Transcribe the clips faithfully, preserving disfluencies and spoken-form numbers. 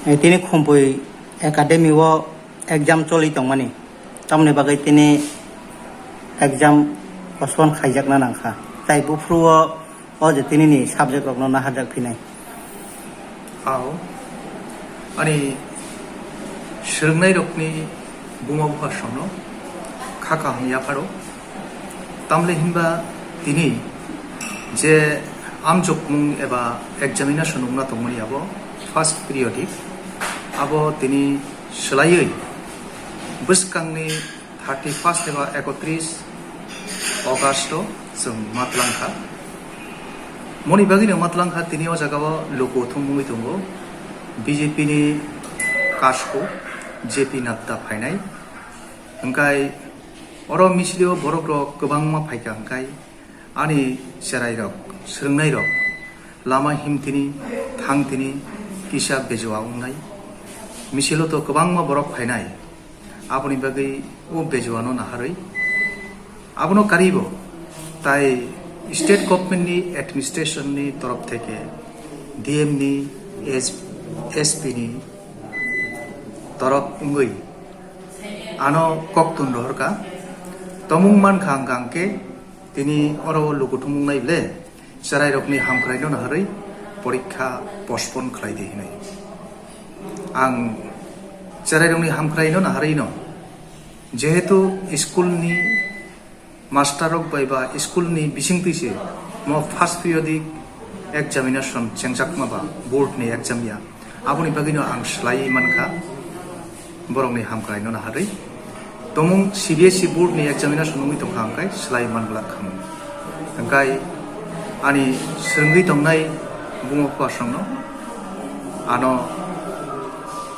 Tini Khumpui Academy o exam choli tongmani, tamoni bagwi tini exam postpone khaijakna nangkha. Tai buphuru o, o je tini ni subject rokno naharjak phinai. Ao, ani swrwngnairokni buma bupha songno kha kaham yapharo. Tamle hinba tini je amjokmung eba examination wngna tongmani abo first periodic, abo tini swlaiwi bwskangni thirty first eba ekotris August o chwng matlangkha. Moni bagwino matlangkha tini o jagao luku thumungwi tongo B J P ni kasku J P Nadda phainai. Hwnkhe oro misilio borok rok kwbangma phaikha, hwnkhe ani cherai rok, swrwngnairok lama himtini, thangtini kisa bejua wngnai. Misilo to kwbangma borok phainai, aboni bagwi o bejuano naharwi abono karibo tai state government ni administration ni torof theke D M ni, S P ni torof wngwi ano koktun rohorkha. Tomung mankha hwnkha hwnkhe tini oro lukuthumung nai ble cherairokni hamkraino naharwi porikha postpone khlai di hinwi. Ang cherairokni hamkraino naharwino, jehetu school ni master rok bai ba school ni bisingtwi se mo first periodic examination chengjakma ba board ni exam ya, aboni bagwino ang swlaiwi mankha borokni hamkraino naharwi. Tomung C B S E board ni examination wngwi tongkha, hwnkhe swlaiwi manglak khamung. Hwnkhe ani swrwngwi tongnai buma bupha songno ano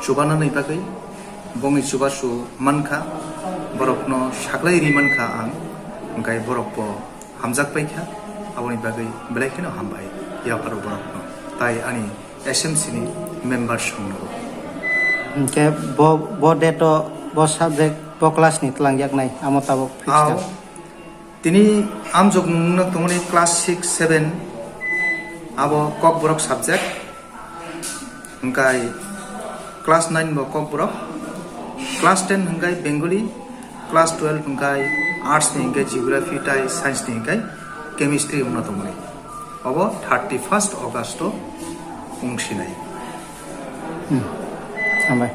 chubanani bagwi bongni chubachu mankha, borokno saklai ri mankha ang, hwnkhe borok bo hamjak paikha, aboni bagwi belai kheno hambai yapharo borokno, tai ani S M C ni member songno. Hwnkhe bo, bo date o bo subject bo class ni twlangjaknai, amo tabuk fix Ao, kha. Tini amjok nungno tongmani class six, seven abo Kokborok subject. Hwnkhe class nine bo Kokborok, class ten hwnkhe Bengali, class twelve hwnkhe arts ni hwnkhe geography tai science ni hwnkhe chemistry wngna tongmani. Obo thirty first August o wngsinai. Hmm. Hambai.